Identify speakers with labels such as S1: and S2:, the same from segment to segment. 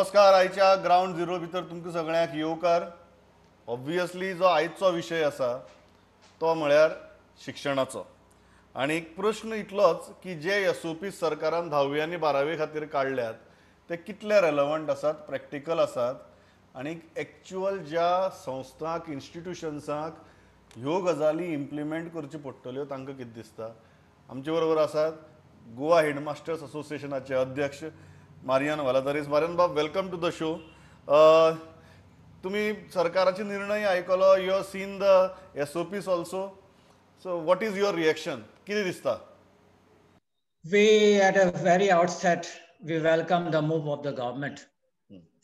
S1: नमस्कार. आयच्या ground zero भितर तुमकां सगळ्यांक येवकार. ऑब्वियसली जो आयचो विशय आसा तो म्हळ्यार शिक्षणाचो, आनी प्रश्न इतलोच की जे एसओपी सरकारान 10वी आनी 12वी खातीर काडल्यात ते कितले रेलवंट आसात, प्रॅक्टिकल आसात, आनी एक्चुअल ज्या संस्थांक इन्स्टिट्युशन्सांक ह्यो गजाली इम्प्लिमेंट करच्यो पडटल्यो तांकां कितें दिसता. आमचे बरोबर आसात गोवा हेडमास्टर्स असोसिएशनाचे अध्यक्ष मारियान वालादारीस. मारियान बाब, welcome to the show. तुमी सरकाराचे निर्णय आयकलो, you have seen the SOPs also, so what is your reaction, कितें दिसता?
S2: We at a very outset we welcome the move of the government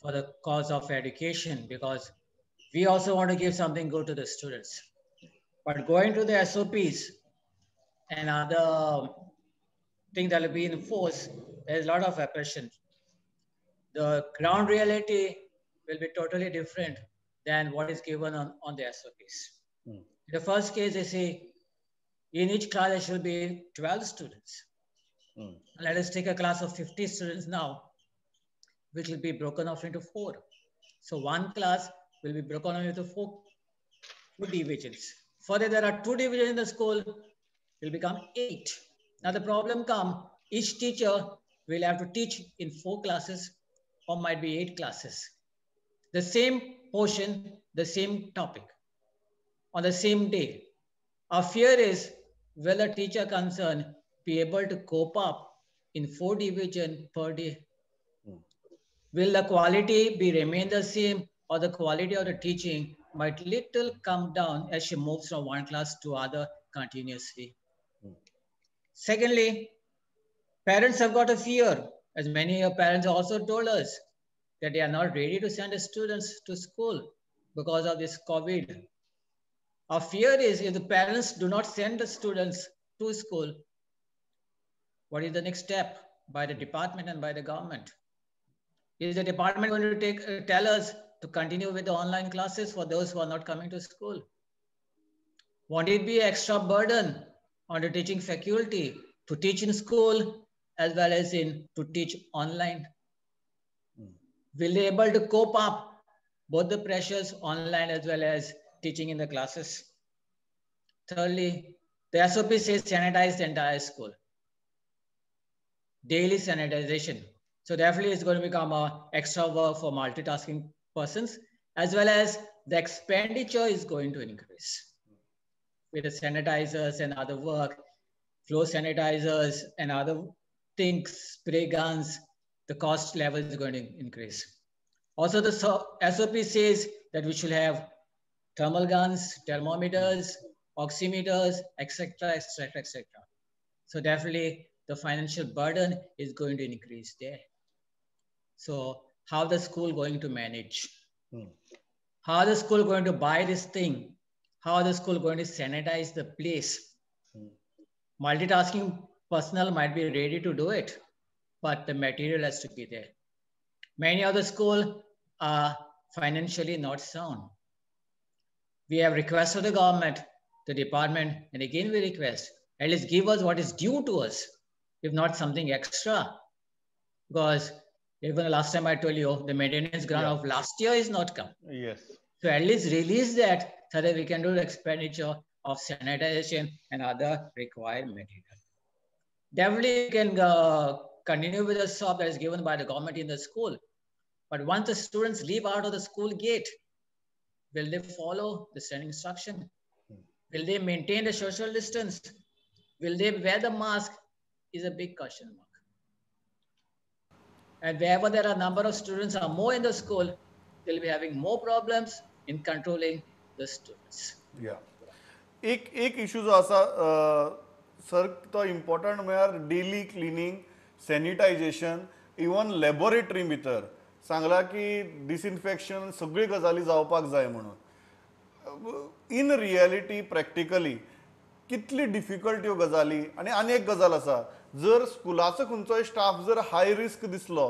S2: for the cause of education, because we also want to give something good to the students. But going to the SOPs and other things that will be in force, there's a lot of apprehension. The ground reality will be totally different than what is given on the SOPs. In the first case, they say in each class there should be 12 students. Let us take a class of 50 students now, which will be broken off into 4. So one class will be broken off into 4 divisions. Further, there are 2 divisions in the school, will become 8. Now the problem comes, each teacher will have to teach in 4 classes or might be 8 classes. The same portion, the same topic on the same day. Our fear is, will the teacher concerned be able to cope up in 4 divisions per day? Will the quality be remain the same, or the quality of the teaching might little come down as she moves from one class to other continuously? Secondly, parents have got a fear, as many of parents also told us, that they are not ready to send the students to school because of this COVID. Our fear is, if the parents do not send the students to school, what is the next step by the department and by the government? Is the department going to tell us to continue with the online classes for those who are not coming to school? Won't it be extra burden on the teaching faculty to teach in school as well as to teach online? Will they able to cope up both the pressures online as well as teaching in the classes? Thirdly, the SOP says sanitize the entire school. Daily sanitization. So definitely it's going to become an extra work for multitasking persons, as well as the expenditure is going to increase with the sanitizers and other work, floor sanitizers and other things, spray guns, the cost level is going to increase. Also, the SOP says that we should have thermal guns, thermometers, oximeters, etc., etc., etc. So definitely the financial burden is going to increase there. So how the school going to manage? How the school going to buy this thing? How the school going to sanitize the place? Multitasking personnel might be ready to do it, but the material has to be there. Many of the schools are financially not sound. We have requested the government, the department, and again we request, at least give us what is due to us, if not something extra. Because even the last time I told you, the maintenance grant of last year is not come.
S1: Yes.
S2: So at least release that so that we can do the expenditure of sanitization and other required material. Definitely you can continue with the SOP that is given by the government in the school. But once the students leave out of the school gate, will they follow the same instruction? Will they maintain the social distance? Will they wear the mask? Is a big question mark. And wherever there are number of students are more in the school, they'll be having more problems in controlling the students.
S1: Yeah. एक issue जो आसा sir, तो important म्हळ्यार daily cleaning, sanitisation, even laboratory भितर सांगला की disinfection सगळी गजाली जावपाक जाय म्हणून. इन रियलिटी प्रॅक्टिकली कितली डिफिकल्ट ह्यो गजाली. आनी आनी एक गजाल आसा, जर स्कुलाचो खंयचोय स्टाफ जर हाय रिस्क दिसलो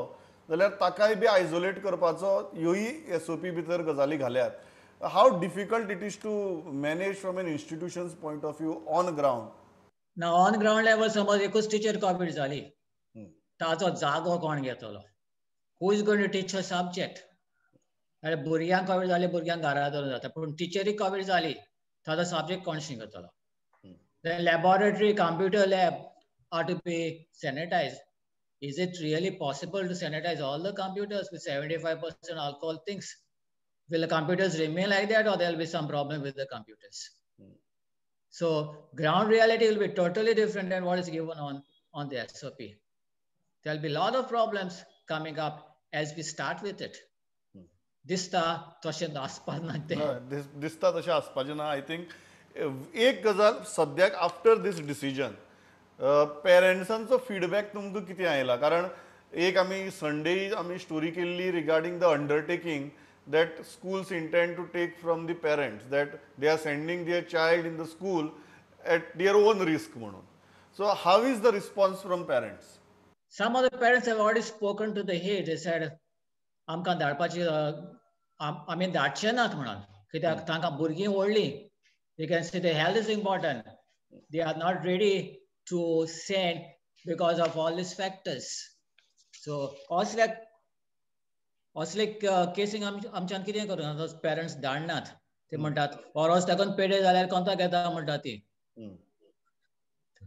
S1: जाल्यार ताकाय बी आयसोलेट करपाचो ह्योय एसओपी भितर गजाली घाल्यात. How difficult it is to manage from an institution's point of view on ground?
S2: Now on ground level समज एकूच टिचर कोवीड जाली, ताचो जागो कोण घेतलो? Who is going to teach a subject? जाल्यार भुरग्यांक कोवीड जाले, भुरग्यांक घरा दवरून जाता, पूण टिचरीक कोवीड जाली ताजो सब्जेक्ट कोण शिकयतलो? Then laboratory, computer lab are to be sanitized. Is it really possible to sanitize all the computers with 75% alcohol things? Will the computers remain like that, or there'll be some problem with the computers? So ground reality will be totally different than what is given on the SOP. There'll be a lot of problems coming up as we start with it. दिसता तशें आसपाक ना तें.
S1: दिसता तशें आसपाचें ना. I think एक गजाल सद्याक आफ्टर दीस डिसिजन पेरंट्सांचो फिडबॅक तुमकां कितें आयला? कारण एक आमी संडे आमी स्टोरी केल्ली regarding the undertaking that schools intend to take from the parents that they are sending their child in the school at their own risk म्हणून. So how is the response from parents?
S2: Some of the parents have already spoken to the head. They said, आमकां धाडपाची आमी धाडचे नात म्हणून, कित्याक तांकां भुरगीं व्हडलीं. They can see the health is important. They are not ready to send because of all these factors. So असले केसींक आमच्यान कितें करूं? पेरंट्स धाडनात, ते म्हणटात ओरोस ताकून पेडे जाल्यार कोंताक येता म्हणटा ती.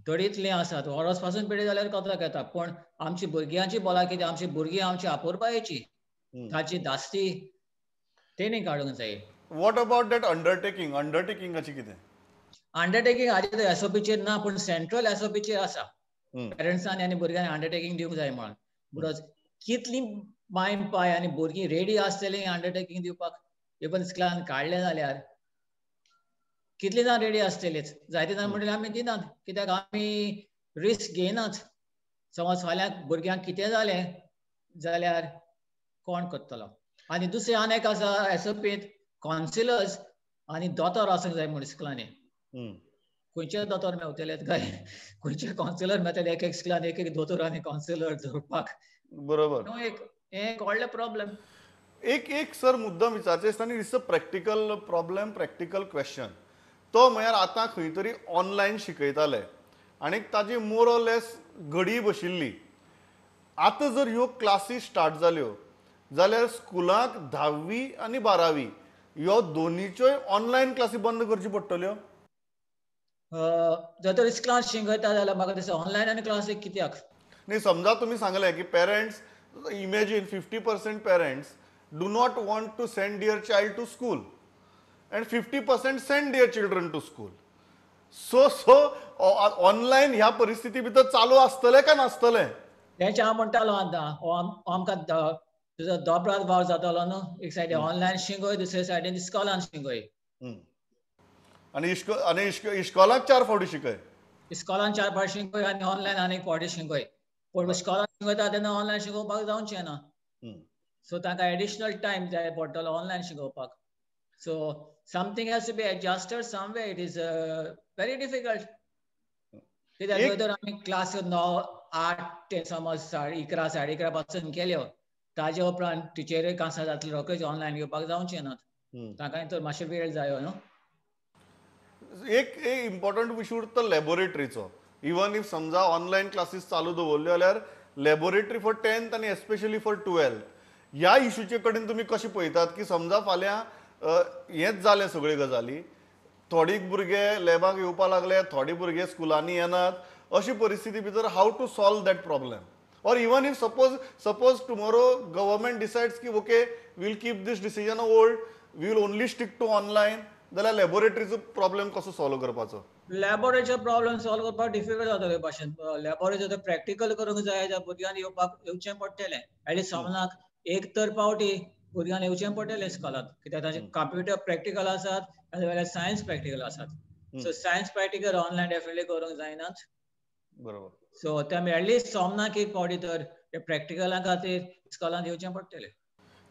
S2: तरी इतलीं आसात, ओरोस पासून पेडे जाल्यार कोंताक येता, पूण आमची भुरग्यांची भलायकी, आमची भुरगीं आमची अपुरबायेची, ताची धास्ती तेणी काडूंक जाय.
S1: What about that undertaking? अंडरटेकिंगाची कितें?
S2: अंडरटेकिंग हाजे एसओपीचेर ना, पूण सेंट्रल एसओपीचेर आसा. पेरंट्सांनी आनी भुरग्यांनी अंडरटेकिंग दिवंक जाय म्हणून. Because कितलीं माय पाय आनी भुरगीं रेडी आसतलीं अंडरटेकिंग दिवपाक? इवन स्कुलान काडलें जाल्यार कितलीं जाण रेडी आसतलीच? जायते जाण म्हणटले आमी दिनात, कित्याक आमी रिस्क घेयनात. समज फाल्यां भुरग्यांक कितें जालें जाल्यार कोण करतलो? आनी दुसरें आनी एक आसा एसओपींत कॉन्सिलर्स आनी दोतोर आसूंक जाय म्हूण स्कुलांनी. खंयचे दोतोर मेवतले काय? खंयचे कॉन्सिलर मेळटले? एक एक स्कुलान एक एक दोतोर आनी कॉन्सिलर दवरपाक.
S1: बरोबर.
S2: एक एक व्हडलें प्रॉब्लेम.
S1: एक एक सर मुद्दम विचारचें आसता आनी it's a practical problem, practical question. तो म्हळ्यार आतां खंय तरी ऑनलायन शिकयताले आनी ताजी मोर ऑर लेस घडी बशिल्ली. आतां जर ह्यो क्लासी स्टार्ट जाल्यो जाल्यार स्कुलाक 10वी आनी 12वी ह्यो दोनीच्योय ऑनलायन क्लासी बंद करच्यो पडटल्यो?
S2: जर तर क्लास शिकयता जाल्यार म्हाका दिसता ऑनलायन आनी क्लासी कित्याक
S1: न्ही. समजा तुमी सांगलें की parents, imagine 50% parents do not want to send their child to school and 50% send their children to school. So online ह्या परिस्थिती भितर चालू आसतलें काय नासतलें?
S2: हेंच हांव म्हणटालो आतां, आमकां तुजो दोबराद वावर जातलो न्हू. एक सायडीन ऑनलायन शिकय, दुसरे सायडीन इस्कॉलान शिकय.
S1: आनी इश्कॉलाक 4 फावटी शिकय.
S2: इस्कॉलान 4 फावटी शिकय आनी ऑनलायन आनी एक फावटी शिकय. पूण इस्कॉलान शिकयता तेन्ना ऑनलायन शिकोवपाक जावचें ना. सो तांकां एडिशनल टायम जाय पडटलो ऑनलायन शिकोवपाक. So something has to be adjusted somewhere. It is very difficult. कित्याक जर आमी क्लास 9, 8 ते समज 11:30, 11:30 पासून केल्यो, ताजे उपरांत टिचरीक आसा जातले रोखडेच ऑनलायन घेवपाक जावचें नात. तांकां तर मातशें वेळ जायो न्हू.
S1: एक इम्पॉर्टंट इशू उरता लॅबोरेटरीचो. इवन if समजा ऑनलायन क्लासीस चालू दवरल्यो जाल्यार लॅबोरेटरी फॉर 10th आनी एस्पेशली फॉर 12th ह्या इशूचे कडेन तुमी कशें पळयतात की समजा फाल्यां हेंच जालें सगळ्यो गजाली, थोडी भुरगे लॅबाक येवपाक लागले, थोडे भुरगे स्कुलांनी येनात, अशी परिस्थिती भितर how to solve that problem? Or even if suppose tomorrow government decides की okay we'll keep this decision old, we will only stick to online, जाल्यार लॅबोरेटरीचो प्रॉब्लेम कसो सॉल्व करपाचो?
S2: लॅबोरेटरीचो प्रॉब्लेम सॉल्व करपाक डिफिकल्ट जातलो भाशेन. लॅबोरेटरीचो प्रॅक्टिकल करूंक जाय जाल्यार भुरग्यांक येवचें पडटलें. एटलीस्ट सोमनाक एक तर पावटी भुरग्यांक येवचें पडटलें इस्कॉलांत, कित्याक तांचे कंप्युटर प्रॅक्टिकल आसात जाल्यार सायन्स प्रॅक्टिकल आसात. So science practical online definitely करूंक जायनात.
S1: बरोबर.
S2: सो ते एटलीस्ट सोमनाक एक पावटी तर प्रॅक्टिकला खातीर इस्कॉलांत येवचें पडटलें.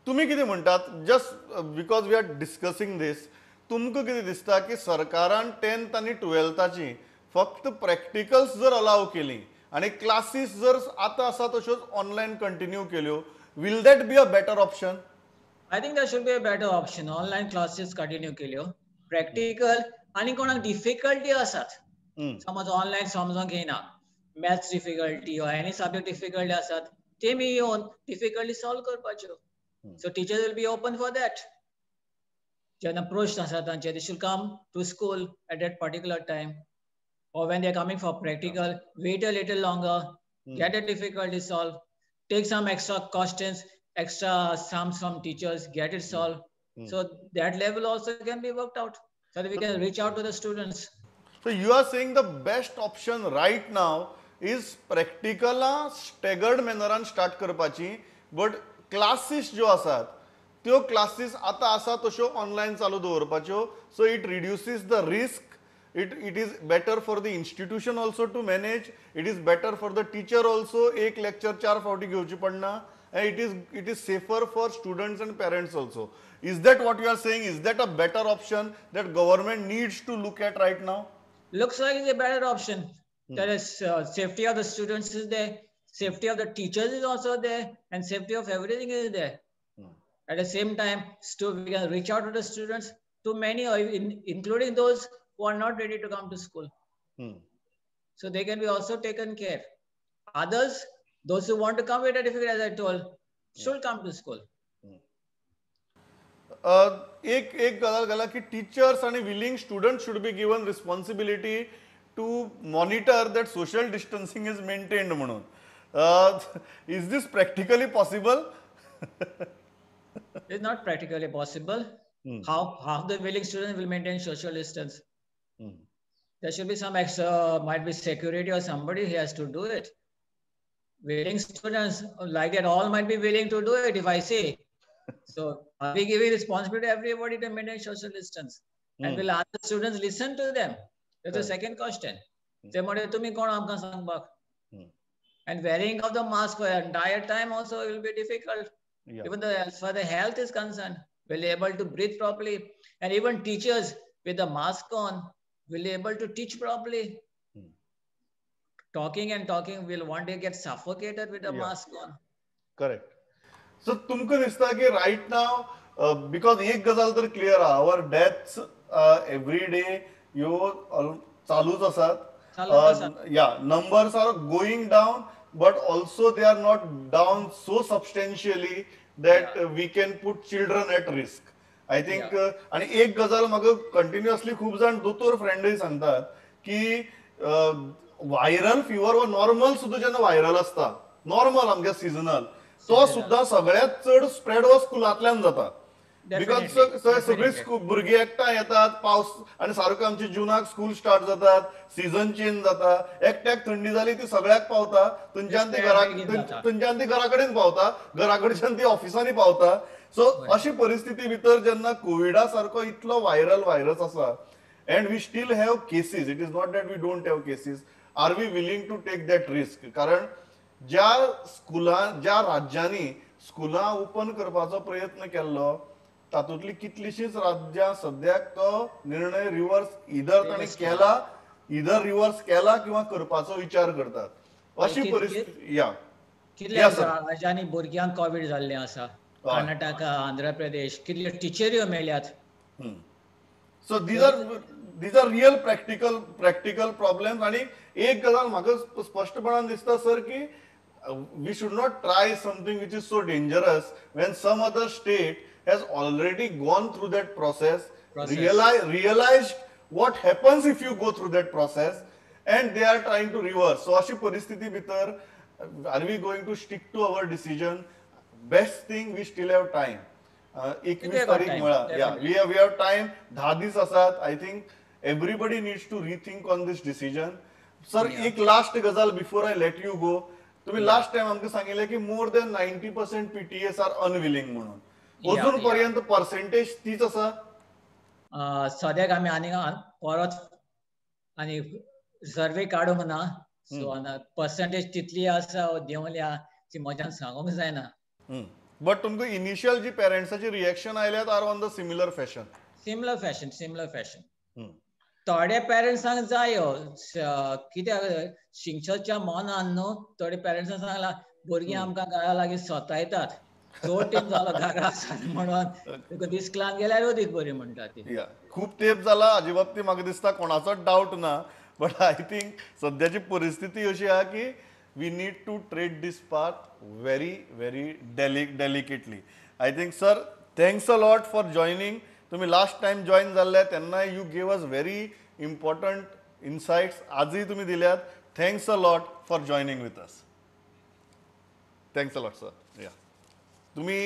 S1: तुमी कितें म्हणटात, just because we are discussing this, तुमकां कितें दिसता की सरकारान 10th आनी 12थाची फक्त प्रॅक्टिकल्स जर अलाव केली आनी क्लासीस जर आतां आसा तश्योच ऑनलायन कंटिन्यू केल्यो, will that be a better option?
S2: I think that should be a better option. Online classes continue केल्यो, प्रॅक्टिकल आनी कोणाक डिफिकल्टी आसात, समज ऑनलायन समजोंक येना, maths difficulty or any subject difficulty आसात, तेमी येवन डिफिकल्टी सॉल्व करपाच्यो. So teachers will be open for that. जेन्ना प्रश्न आसा तांचे, they should come to school at that particular time, or when they are coming for practical, wait a little longer, get a difficulty solved, take some extra questions, extra sums from teachers, get it solved. So that level also can be worked out, so that we can reach out to the students.
S1: So you are saying the best option right now is practical staggered manner start करपाची, but classes ज्यो आसात त्यो classes आतां आसा तश्यो online चालू दवरपाच्यो. So it reduces the risk. It is better for the institution also to manage. It is better for the teacher also. एक lecture 4 फावटी घेवची पडना. And it is safer for students and parents also. Is that what you are saying? Is that a better option that government needs to look at right now?
S2: Looks like it's a better option. There is safety of the students is there, safety of the teachers is also there, and safety of everything is there. At the same time, we can reach out to the students, to many, including those who are not ready to come to school. So they can be also taken care. Others, those who want to come with a difficulty, as I told, should come to school.
S1: एक एक गजाल घाला की teachers आणि willing students should be given responsibility to monitor that social distancing is maintained म्हणून. Is this practically possible?
S2: It's not practically possible. How the willing student will maintain social distance? There should be some extra, might be security or somebody who has to do it. Willing students like that all might be willing to do it, if I say. So are we giving responsibility to everybody to maintain social distance? And will other students listen to them? That's the second question. And wearing of the mask for the entire time also will be difficult.
S1: Yeah.
S2: Even as far the health is concerned, will be able to breathe properly. And even teachers with the mask on will be able to teach properly. Talking and talking will one day get suffocated with the mask on.
S1: Correct. So तुमकां दिसता की right now, because एक गजाल तर clear आहा, our deaths every day ह्यो चालूच आसात. Yeah, numbers are going down, but also they are not down so substantially that we can put children at risk. I think आणि एक गजाल म्हाका कंटिन्युअसली खूब जाण दोतोर फ्रेंडय सांगतात की व्हायरल फिवर हो नॉर्मल सुद्दां जेन्ना व्हायरल आसता, नॉर्मल आमगे सिजनल, तो सुद्दां सगळ्यात चड स्प्रेड हो स्कुलांतल्यान जाता. Because सगळी भुरगीं एकठांय येतात, पावस आनी सारको आमचे जुनाक स्कूल स्टार्ट जातात, सिजन चेंज जाता, एकट्याक थंडी जाली ती सगळ्याक पावता, थंयच्यान ती घरा कडेन पावता, घरा कडच्यान ती ऑफिसांनी पावता. सो अशी परिस्थिती भितर जेन्ना कोविडा सारको इतलो व्हायरल व्हायरस आसा, and we still have cases, it is not that we don't have cases, are we willing to take that risk? कारण ज्या स्कुलां, ज्या राज्यांनी स्कुलां ओपन करपाचो प्रयत्न केल्लो तातूंतली कितलीशींच राज्यां सद्याक तो निर्णय रिवर्स इधर तांणी केला, इधर रिवर्स केला किंवा करपाचो विचार करतात. अशी परिस्थिती. या
S2: कितल्या राज्यांनी भुरग्यांक कोवीड जाल्लें आसा, कर्नाटका, आंध्र प्रदेश, कितल्यो टिचऱ्यो मेळ्यात.
S1: So these are real practical problems. आनी एक गजाल म्हाका स्पश्टपणान दिसता सर की we should not try something which is so dangerous when some other state has already gone through that process. Realized what happens if you go through that process, and they are trying to reverse. So अशी परिस्थिती भितर are we going to stick to our decision? Best thing, we still have time. 21 तारीख म्हळा, yeah, we have time. 10 दीस आसात. I think everybody needs to rethink on this decision. Sir, एक last गजाल before I let you go. तुम्ही last time आमकां सांगिल्लें की more than 90% PTAs are unwilling म्हणून, अजून पर्यंत पर्सेंटेज तीच आसा?
S2: सद्याक आमी आनी परत आनी सर्वे काडूंक ना, सो पर्सेंटेज तितली आसा देंवल्या ती म्हज्यान सांगूंक जायना.
S1: बट तुमकां इनिशियल जी पेरंट्साची रिएक्शन आयल्यात are on the similar fashion.
S2: Similar fashion, similar fashion. थोडे पेरंट्सांक जायो, कित्याक शिक्षकच्या मनान न्हू, थोडे पेरंट्सांक सांगला भुरगीं आमकां घरा लागीं सतायतात, चड तेंप जालो घरा आसा म्हणून, इस्कुलान गेल्यार अदीक बरी म्हणटा ती.
S1: खूब तेंप जाला हाजे बाबतींत म्हाका दिसता कोणाचोच डावट ना, बट I think सद्याची परिस्थिती अशी आहा की We need to tread this path very very delicately. I think sir, thanks a lot for joining. तुम्ही लास्ट टायम जॉईन जाल्ले तेन्ना you gave us very important insights, आजूय तुम्ही दिल्यात. Thanks a lot for joining with us. Thanks a lot sir. या तुम्ही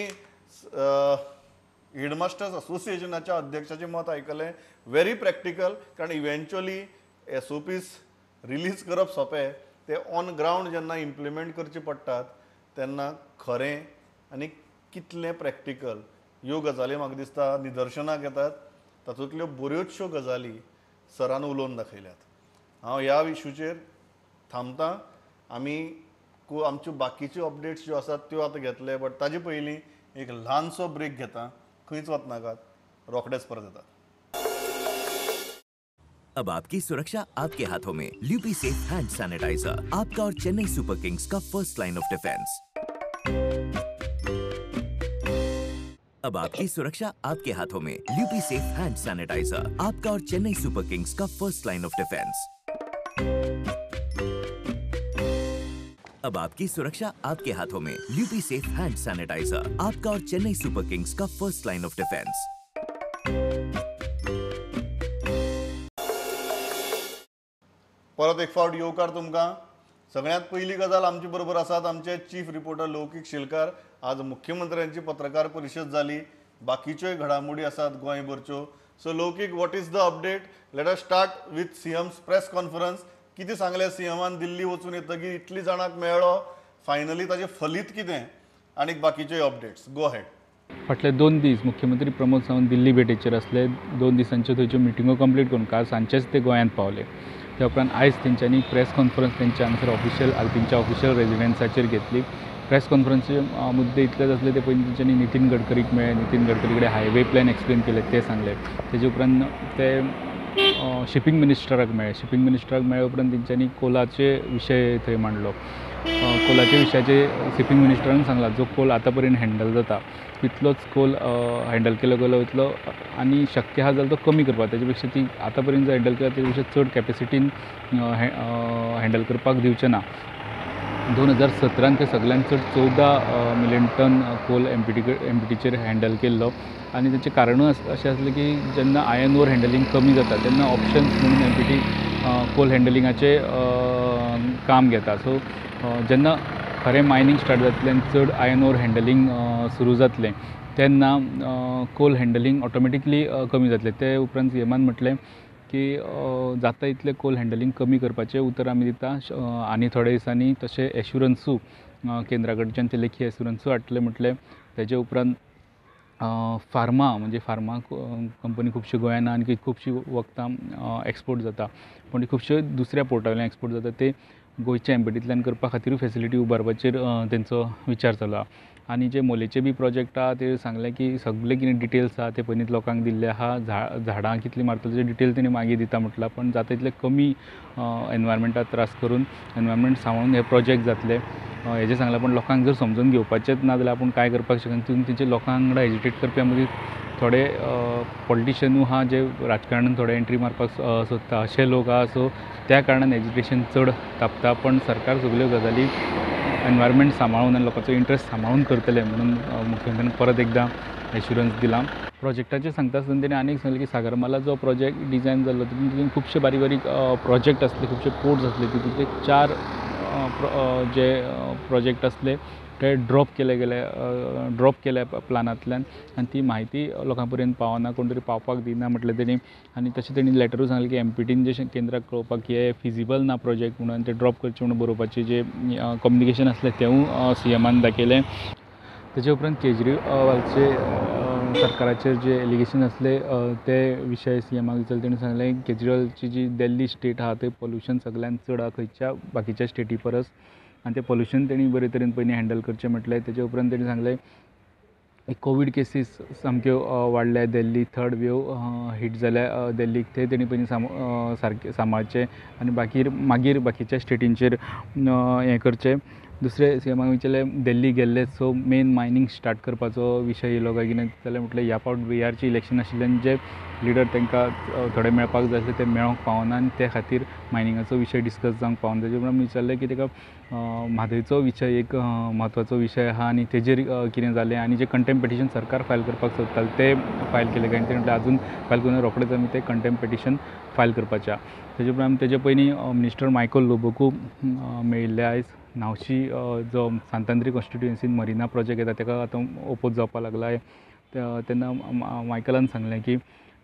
S1: headmasters असोसिएशनाच्या अध्यक्षाचें मत आयकलें, व्हेरी प्रॅक्टिकल, कारण इव्हेंच्युअली SOPs release करप सोंपें, ते ऑन ग्रावंड जेन्ना इम्प्लिमेंट करचे पडटात तेन्ना खरें आनी कितलें प्रॅक्टिकल ह्यो गजाली म्हाका दिसता निदर्शनाक येतात. तातूंतल्यो बऱ्योचश्यो गजाली सरान उलोवन दाखयल्यात. हांव ह्या इशूचेर थांबता. आमी आमच्यो बाकीच्यो अपडेट्स ज्यो आसात त्यो आतां घेतले, बट ताजे पयलीं एक ल्हानसो ब्रेक घेता. खंयच वचनाकात, रोखडेच परत येतात.
S3: अब आपकी सुरक्षा आपके हाथों में. ल्यूपी सेफ हैंड सैनिटाइजर, आपका और चेन्नई सुपर किंग्स का फर्स्ट लाइन ऑफ डिफेंस. अब आपकी सुरक्षा आपके हाथों में. ल्यूपी सेफ हैंड सैनिटाइजर, आपका और चेन्नई सुपर किंग्स का फर्स्ट लाइन ऑफ डिफेंस. अब आपकी सुरक्षा आपके हाथों में. ल्यूपी सेफ हैंड सैनिटाइजर, आपका और चेन्नई सुपर किंग्स का फर्स्ट लाइन ऑफ डिफेंस.
S1: परत एक फावट येवकार तुमकां. सगळ्यांत पयली गजाल, आमचे बरोबर आसात आमचे चीफ रिपोर्टर लौकीक शेलकार. आज मुख्यमंत्र्यांची पत्रकार परिशद जाली, बाकीच्योय घडामोडी आसात गोंयभरच्यो. So Laukik, what is the update? Let us start with CM's press conference. कितें सांगलें सीएमान दिल्ली वचून येतकीर? इतली जाणांक मेळ्ळो, फायनली ताजें फलीत कितें आनी बाकीच्योय अपडेट्स. Go ahead.
S4: फाटले 2 दीस मुख्यमंत्री प्रमोद सावंत दिल्ली भेटेचेर आसले. 2 दिसांच्यो थंयच्यो मिटिंगो कंप्लीट करून काल सांजचेच ते गोंयांत पावले. त्या उपरांत आयज तेंच्यांनी प्रेस कॉन्फरन्स तेंच्या हांगासर ऑफिशियल तेंच्या ऑफिशियल रेजिडन्साचेर घेतली. प्रेस कॉन्फरन्सचे मुद्दे इतलेच आसले ते पयलीं तेंच्यांनी नितीन गडकरीक मेळ्ळे, नितीन गडकरी कडेन हायवे प्लॅन एक्सप्लेन केले ते सांगले. तेजे उपरांत ते शिपींग मिनिस्टराक मेळ्ळे. शिपींग मिनिस्टराक मेळ्ळे उपरांत तेंच्यांनी कोलाचे विशय थंय मांडलो. कोलाच्या विशयाचे शिपींग मिनिस्टरान सांगला, जो कोल आतां पर्यंत हँडल जाता तितलोच कोल हँडल केलो गेलो वयतलो आनी शक्य आहा जाल्यार तो कमी करपाक, ताजे पेक्षा ती आतां पर्यंत जो हँडल केला ताजे पेक्षा चड कॅपेसिटीन हँडल करपाक दिवचें ना. 2017 ते सगळ्यांत चड 14 मिलियन टन कोल एमपीटीचेर हँडल केल्लो आनी ताचें कारणूय अशें आसलें की जेन्ना आयर्न ओर हँडलिंग कमी जाता तेन्ना ऑप्शन्स म्हणून एमपीटी कोल हँडलिंगाचें काम घेता. सो जेन्ना खरें मायनींग स्टार्ट जातलें आनी चड आयर्न ओर हँडलिंग सुरू जातलें तेन्ना कोल हँडलिंग ऑटोमॅटिकली कमी जातलें. ते उपरांत सीएमान म्हटलें की जाता इतलें कोल हँडलिंग कमी करपाचें उतर आमी दिता आनी थोड्या दिसांनी तशें एश्युरन्सूय केंद्रा कडच्यान ते लेखी एश्युरन्सूय हाडटले म्हटलें. तेजे उपरांत फार्मा म्हणजे फार्मा कंपनी खुबश्यो गोंयांत आनी खुबशीं वखदां एक्सपोर्ट जाता, पूण खुबश्यो दुसऱ्या पोर्टा वयल्यान एक्सपोर्ट जाता, ते गोंयच्या एमपीटींतल्यान करपा खातीरूय फेसिलिटी उबारपाचेर तेंचो विचार चालू आहा. आनी जे मोलेचे बी प्रोजेक्ट आहा ते सांगलें की सगळे कितें डिटेल्स आहा ते पयलींच लोकांक दिल्ले आहा. झाडां कितलीं मारतले ते डिटेल तेणी मागीर दिता म्हटलां, पण जाता तितले कमी एनवायरमेंटाक त्रास करून एनवायरमेंट सांबाळून हे प्रोजेक्ट जातले हेजें सांगलां. पण लोकांक जर समजून घेवपाचेंच ना जाल्यार आपूण कांय करपाक शकना. तितून तेंचे लोकां वांगडा एजिटेट करप्या मदीं थोडे पॉलिटिशनूय आहा जे राजकारणान थोडे एंट्री मारपाक सोदता अशे लोक आहा. सो त्या कारणान एजिटेशन चड तापता. पण सरकार सगल्यो गजाली एनवायरमेंट सांबाळून आनी लोकांचो इंट्रस्ट सांबाळून करतले म्हणून मुख्यमंत्र्यान परत एकदां एश्युरन्स दिलां. प्रोजेक्टाचें सांगता आसतना तेणें आनीक सांगलें की सागरमाला जो प्रोजेक्ट डिजायन जाल्लो तितून खुबशे बारीक बारीक प्रोजेक्ट आसले, खुबशे पोर्ट्स आसले, तितूंतले 4 जे प्रोजेक्ट आसले ते ड्रॉप केले गेले, ड्रॉप केले प्लानांतल्यान आनी ती म्हायती लोकां पर्यंत पावना, कोण तरी पावपाक दिना म्हटलें तेणी. आनी तशें तेणी लेटरूय सांगलें की एमपीटीन जशें केंद्राक कळोवपाक की हे फिजिबल ना प्रोजेक्ट म्हणून ते ड्रॉप करचे म्हणून बरोवपाचें जें कम्युनिकेशन आसलें तेंवूय सीएमान दाखयलें. तेजे उपरांत केजरीवालचे सरकाराचेर जे एलिगेशन आसले ते विशय सीएमाक विचारले. तेणी सांगलें केजरीवालची जी दिल्ली स्टेट आहा थंय पोल्युशन सगळ्यांत चड आहा खंयच्या बाकीच्या स्टेटी परस, आनी तें पोल्युशन तेणी बरे तरेन पयलीं हँडल करचें म्हटलें. तेजे उपरांत तेणी सांगलें कोवीड केसीस सामक्यो वाडल्या दिल्ली, थर्ड वेव हीट जाल्या दिल्लीक, ते तेणी पयलीं सारकें सांबाळचें आनी मागीर बाकीच्या स्टेटींचेर हें करचें. दुसरे सीएमाक विचारलें दिल्ली गेल्ले सो मेन मायनींग स्टार्ट करपाचो विशय येयलो काय कितें जाल्यार म्हटलें ह्या फावट बिहारचें इलेक्शन आशिल्ल्यान जे लिडर तांकां थोडे मेळपाक जाय आसले ते मेळोंक पावना आनी ते खातीर मायनिंगाचो विशय डिस्कस जावंक पावना. तेजे उपरांत विचारलें की ताका म्हादयचो विशय एक म्हत्वाचो विशय आहा आनी तेजेर कितें जालें आनी जे कंटेम्प्ट पिटिशन सरकार फायल करपाक सोदतालें तें फायल केलें काय? तेणें म्हटलें आजून फायल करूंक ना, रोखडेंच आमी तें कंटेम्प्ट पिटिशन फायल करपाचें आहा. तेजे उपरांत तेजे पयलीं मिनिस्टर मायकल लोबोकूय मेळिल्ले आयज. नावशी जो सांतांद्री कॉन्स्टिट्युएन्सीन मरिना प्रोजेक्ट येता ताका आतां ओपोज जावपाक लागला. तेन्ना मायकलान सांगलें की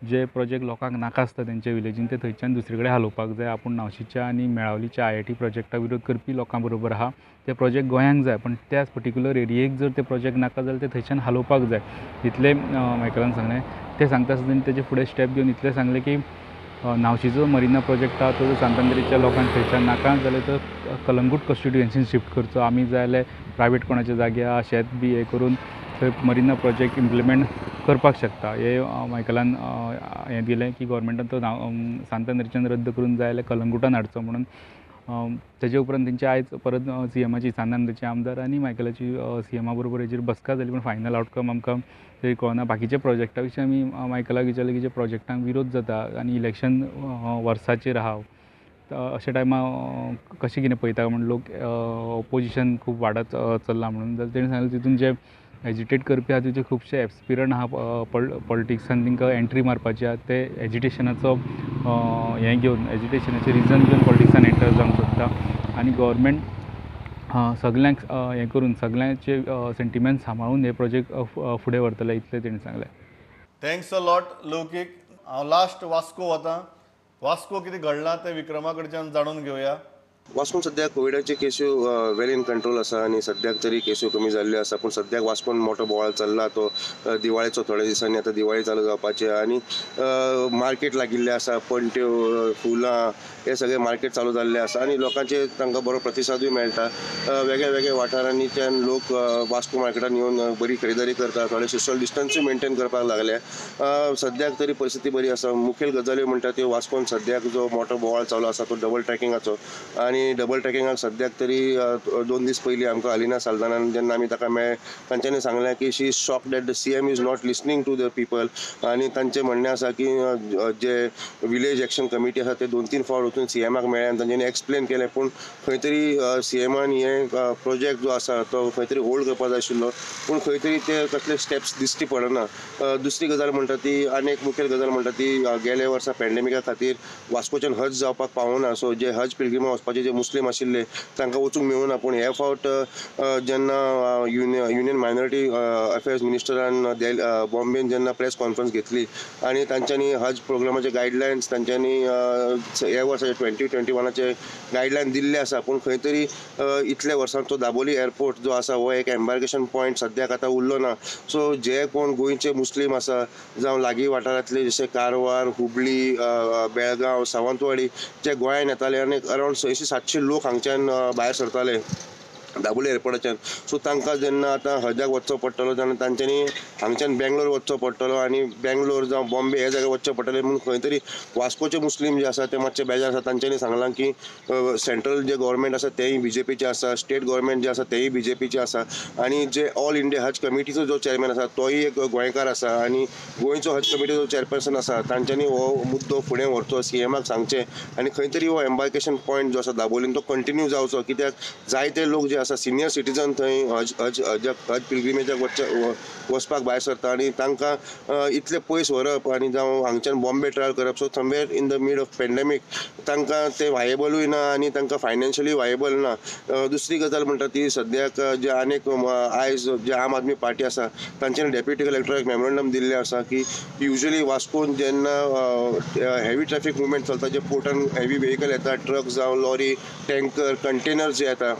S4: जे प्रोजेक्ट लोकांक नाका आसता तेंच्या विलेजीन ते थंयच्यान दुसरे कडेन हालोवपाक जाय. आपूण नावशीच्या आनी मेळावलीच्या IIT प्रोजेक्टाक विरोध करपी लोकां बरोबर आहा. ते प्रोजेक्ट गोंयांक जाय पण त्याच पर्टिक्युलर एरियेक जर ते प्रोजेक्ट नाका जाल्यार ते थंयच्यान हालोवपाक जाय इतलें मायकलान सांगलें. तें सांगता आसतना तेजे फुडें स्टेप घेवन इतलें सांगलें की नावशीचो मरिना प्रोजेक्ट आहा तो सांतांद्रीच्या लोकांक थंयच्यान नाका जाल्यार तो कलंगूट कॉन्स्टिट्युएन्सीन शिफ्ट करचो. आमी जाय जाल्यार प्रायवेट कोणाच्या जाग्यार शेत बी हें करून थंय मरिना प्रोजेक्ट इम्प्लिमेंट करपाक शकता. हें मायकलान हें दिलें की गोवोरमेंटान तो सांतांद्रीच्यान रद्द करून जाय जाल्यार कलंगुटान हाडचो म्हणून. तेजे उपरांत तेंची आयज परत सीएमाची सांतांद्रीचे आमदार आनी मायकलाची सीएमा बरोबर हेजेर बसका जाली, पूण फायनल आवटकम आमकां थंय कळना. बाकीच्या प्रोजेक्टा विशीं आमी मायकलाक विचारलें की जे प्रोजेक्टांक विरोध जाता आनी इलेक्शन वर्साचेर आहा अशा टायमार कशें कितें पळयता म्हूण लोक ओपोजिशन खूब वाडत चल्लां म्हणून. जाल्यार तेणें सांगलें तितून जे एजिटेट करपी आहा तेचे खुबशे एस्पिरंट आहा पॉलिटिक्सान तांकां एंट्री मारपाची आहा ते एजिटेशनाचो हें घेवन एजिटेशनाचें रिजन घेवन पॉलिटिक्सान एंटर जावंक सोदता आनी गव्हर्मेंट सगल्यांक हें करून सगल्यांचे सेंटिमेंट सांबाळून हे प्रोजेक्ट फुडें व्हरतले इतलें तेणें सांगलें.
S1: Thanks a lot Laukik. हांव लास्ट वास्को वता. वास्को कितें घडलां तें विक्रमा कडच्यान जाणून घेवया.
S5: वास्कोन सद्याक कोविडाचे केस्यो वेल इन कंट्रोल आसा आनी सद्याक तरी केस्यो कमी जाल्ल्यो आसा, पूण सद्याक वास्कोन मोठो बोवाळ चल्ला तो दिवाळेचो. थोड्या दिसांनी आतां दिवाळी चालू जावपाची आनी मार्केट लागिल्लें आसा, पणट्यो फुलां हे सगळे मार्केट चालू जाल्ले आसा आनी लोकांचे तांकां बरो प्रतिसादूय मेळटा. वेगळ्या वेगळ्या वाठारांनीच्यान लोक वास्को मार्केटान येवन बरी खरेदारी करता. थोडे सोशल डिस्टन्सूय मेंटेन करपाक लागले. सद्याक तरी परिस्थिती बरी आसा. मुखेल गजाल्यो म्हणटा त्यो वास्कोन सद्याक जो मोठो बोवाळ चालू आसा तो डबल ट्रॅकिंगाचो आनी डबल ट्रॅकिंगाक सद्याक तरी 2 दीस पयलीं आमकां अलिना साल्दानान जेन्ना आमी ताका मेळ्ळे तांच्यांनी सांगलें की she is shocked that the CM is not listening to the people आनी तांचें म्हणणें आसा की जे विलेज एक्शन कमिटी आसा ते 2-3 फावट वचून सीएमाक मेळ्ळे आनी तांच्यांनी एक्सप्लेन केलें, पूण खंय तरी सीएमान हे प्रोजेक्ट जो आसा तो खंय तरी होल्ड करपाक जाय आशिल्लो, पूण खंय तरी ते कसले स्टेप्स दिश्टी पडना. दुसरी गजाल म्हणटा ती आनी एक मुखेल गजाल म्हणटा ती गेल्या वर्सा पॅन्डेमिका खातीर वास्कोच्यान हज जावपाक पावना, सो जे हज पिलग्रिमा वचपाचे जे मुस्लीम आशिल्ले तांकां वचूंक मेळूना. पूण हे फावट जेन्ना युनियन मायनॉरिटी अफेर्स मिनिस्टरान बॉम्बेन जेन्ना प्रेस कॉन्फरन्स घेतली आनी तांच्यांनी हज प्रोग्रामाचे गायडलायन्स तांच्यांनी ह्या वर्साचे 2021 गायडलायन दिल्ले आसा, पूण खंय तरी इतल्या वर्सांचो दाबोली एअरपोर्ट जो आसा हो एक एम्बार्केशन पॉयंट सद्याक आतां उरलो ना. सो जे कोण गोंयचे मुस्लीम आसा जावं लागीं वाठारांतले जशे कारवार, हुबळी, बेळगांव, सावंतवाडी जे गोंयान येताले आनी अरावंड 600-700 लोक हांगच्यान भायर सरताले दाबोली एअरपोर्टाच्यान, सो तांकां जेन्ना आतां हजाक वचचो पडटलो तेन्ना तांच्यांनी हांगच्यान बेंगलोर वचचो पडटलो आनी बेंगलोर जावं बॉम्बे ह्या जाग्यार वचचें पडटलें म्हणून खंय तरी वास्कोचे मुस्लीम जे आसा ते मातशे बेजार आसा. तांच्यांनी सांगलां की सेंट्रल जे गव्हर्मेंट आसा तेंय बीजेपीचें आसा, स्टेट गव्हर्मेंट जे आसा तेंय बीजेपीचें आसा आनी जे ऑल इंडिया हज कमिटीचो जो चेअरमॅन आसा तोय एक गोंयकार आसा आनी गोंयचो हज कमिटीचो चेअरपर्सन आसा तांच्यांनी हो मुद्दो फुडें व्हरचो, सीएमाक सांगचें आनी खंय तरी हो एम्बार्केशन पॉयंट जो आसा दाबोलीन तो कंटिन्यू जावचो, कित्याक जायते लोक जे आसा सिनियर सिटीजन थंय हज हज हज पिलग्रिमेजाक वचपाक भायर सरता आनी तांकां इतले पयस व्हरप आनी जावं हांगच्यान बॉम्बे ट्रॅवल करप, so somewhere in the mid of pandemic तांकां तें वायेबलूय ना आनी तांकां फायनान्शियली वायेबल ना. दुसरी गजाल म्हणटा ती सद्याक जे आनीक आयज जे आम आदमी पार्टी आसा तांच्यांनी डेप्युटी कलेक्टराक मेमोरंडम दिल्लें आसा की युजली वास्कोन जेन्ना हेवी ट्रॅफिक मुवमेंट चलता, जे पोर्टान हेवी व्हेकल येता, ट्रक जावं लॉरी, टँकर, कंटेनर जे येता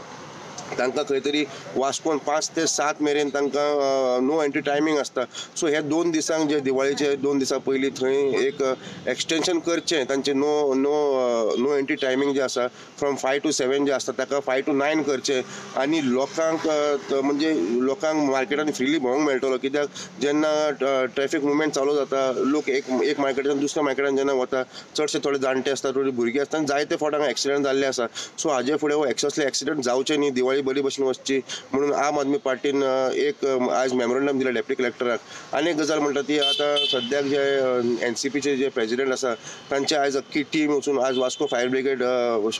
S5: तांकां खंय तरी वास्कोन 5 ते 7 मेरेन तांकां नो एंट्री टायमींग आसता. सो हे 2 दिसांक जे दिवाळीचे 2 दिसां पयलीं थंय एक एक्सटेंशन करचें, तांचें no no no entry timing जे आसा फ्रॉम 5 to 7 जे आसता ताका 5 to 9 करचें आनी लोकांक म्हणजे लोकांक मार्केटान फ्रिली भोंवंक मेळटलो, कित्याक जेन्ना ट्रॅफिक मुवमेंट चालू जाता लोक एक एक मार्केटान दुसऱ्या मार्केटान जेन्ना वता चडशे थोडे जाणटे आसता, थोडी भुरगीं आसता आनी जायते फावट हांगा एक्सिडंट जाल्ले आसा. सो हाजे फुडें हो असले एक्सिडंट जावचे न्ही दिवाळी दिवाळी बरी भशेन वचची म्हणून आम आदमी पार्टीन एक आयज मेमोरंडम दिला डेप्युटी कलेक्टराक. आनी एक गजाल म्हणटा ती आतां सद्याक जे एनसीपीचे जे प्रेजिडेंट आसा तांचे आयज अख्खी टीम वचून आज वास्को फायर ब्रिगेड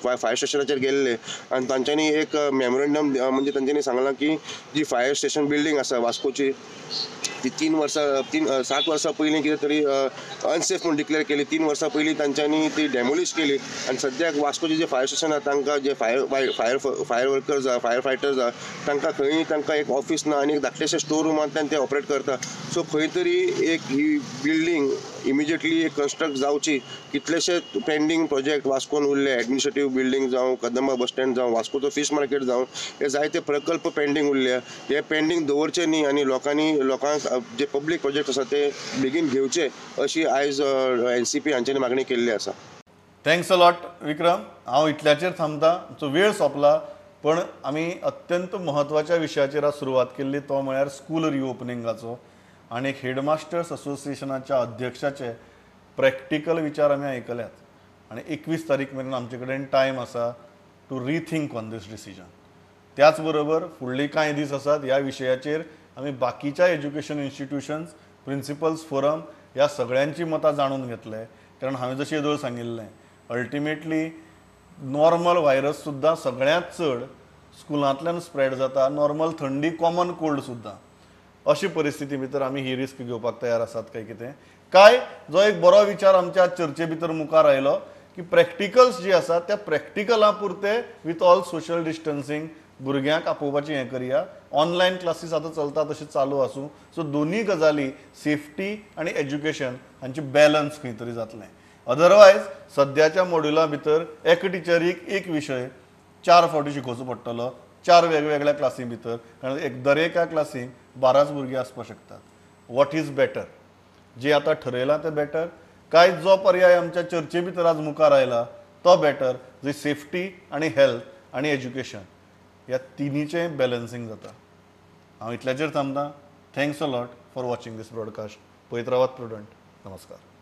S5: फायर स्टेशनाचेर गेल्ले आनी तांच्यांनी एक मेमोरंडम म्हणजे तांच्यांनी सांगलां की जी फायर स्टेशन बिल्डींग आसा वास्कोची ती 7 वर्सां पयलीं कितें तरी अनसेफ म्हूण डिक्लेअर केली. 3 वर्सां पयलीं तांच्यांनी ती डेमोलिश केली आनी सद्याक वास्कोचे जे फायर स्टेशन आसा तांकां जे फायर फायर फायर वर्कर्स आसा, फायर फायटर्स आसा, तांकां खंय तांकां एक ऑफिस ना आनी एक धाकटेशे स्टोर रुमांतल्यान ते ऑपरेट करता. सो खंय तरी एक ही बिल्डींग इमिजिएटली एक कन्स्ट्रक्ट जावची. कितलेशे पेंडींग प्रोजेक्ट वास्कोन उरले, एडमिनिस्ट्रेटीव बिल्डींग जावं, कदंबा बस स्टँड जावं, वास्कोचो फीश मार्केट जावं, हे जायते प्रकल्प पेंडींग उरले. हे पेंडींग दवरचे न्ही आनी लोकांनी लोकांक जे पब्लीक प्रोजेक्ट आसा ते बेगीन घेवचे अशी आयज एनसीपी हांच्यांनी मागणी केल्ली आसा.
S1: Thanks a lot विक्रम. हांव इतल्याचेर थांबता, आमचो वेळ सोंपला, पण आमी अत्यंत म्हत्वाच्या विशयाचेर आज सुरवात केल्ली तो म्हळ्यार स्कूल रिओपनिंगाचो आनी एक हेडमास्टर्स असोसिएशनाच्या अध्यक्षाचे प्रॅक्टिकल विचार आमी आयकल्यात आनी 21 तारीख मेरेन आमचे कडेन टायम आसा to rethink on this decision. त्याच बरोबर फुडले कांय दीस आसात ह्या विशयाचेर आमी बाकीच्या एज्युकेशन इन्स्टिट्युशन्स, प्रिंसिपल्स फोरम ह्या सगळ्यांची मतां जाणून घेतले, कारण हांवें जशें येदोळ सांगिल्लें अल्टिमेटली नॉर्मल व्हायरस सुद्दां सगळ्यांत चड स्कुलांतल्यान स्प्रेड जाता, नॉर्मल थंडी, कॉमन कोल्ड सुद्दां. अशी परिस्थिती भितर आमी ही रिस्क घेवपाक तयार आसात काय कितें काय जो एक बरो विचार आमच्या चर्चे भितर मुखार आयलो की प्रॅक्टिकल्स जी आसात त्या प्रॅक्टिकला पुरते विथ ऑल सोशल डिस्टन्सिंग भुरग्यांक आपोवपाचें हें करया. ऑनलायन क्लासीस आतां चलता तशें चालू आसूं. सो दोनूय गजाली सेफ्टी आनी एज्युकेशन हांची बॅलन्स खंय तरी जातलें. अदरवायज सद्याच्या मॉड्युला भितर एका टिचरीक एक विशय 4 फावटी शिकोवचो पडटलो 4 वेगवेगळ्या क्लासी भितर, कारण एक दरेका क्लासीक 12 भुरगीं आसपाक शकतात. What is better, जे आतां ठरयलां तें बेटर काय जो पर्याय आमच्या चर्चे भितर आज मुखार आयला तो बेटर, जी सेफ्टी आनी हेल्थ आनी एज्युकेशन ह्या तिनीचें बॅलन्सिंग जाता. हांव इतल्याचेर थांबता. Thanks a lot for watching this broadcast. पळयत रावात प्रुडंट. नमस्कार.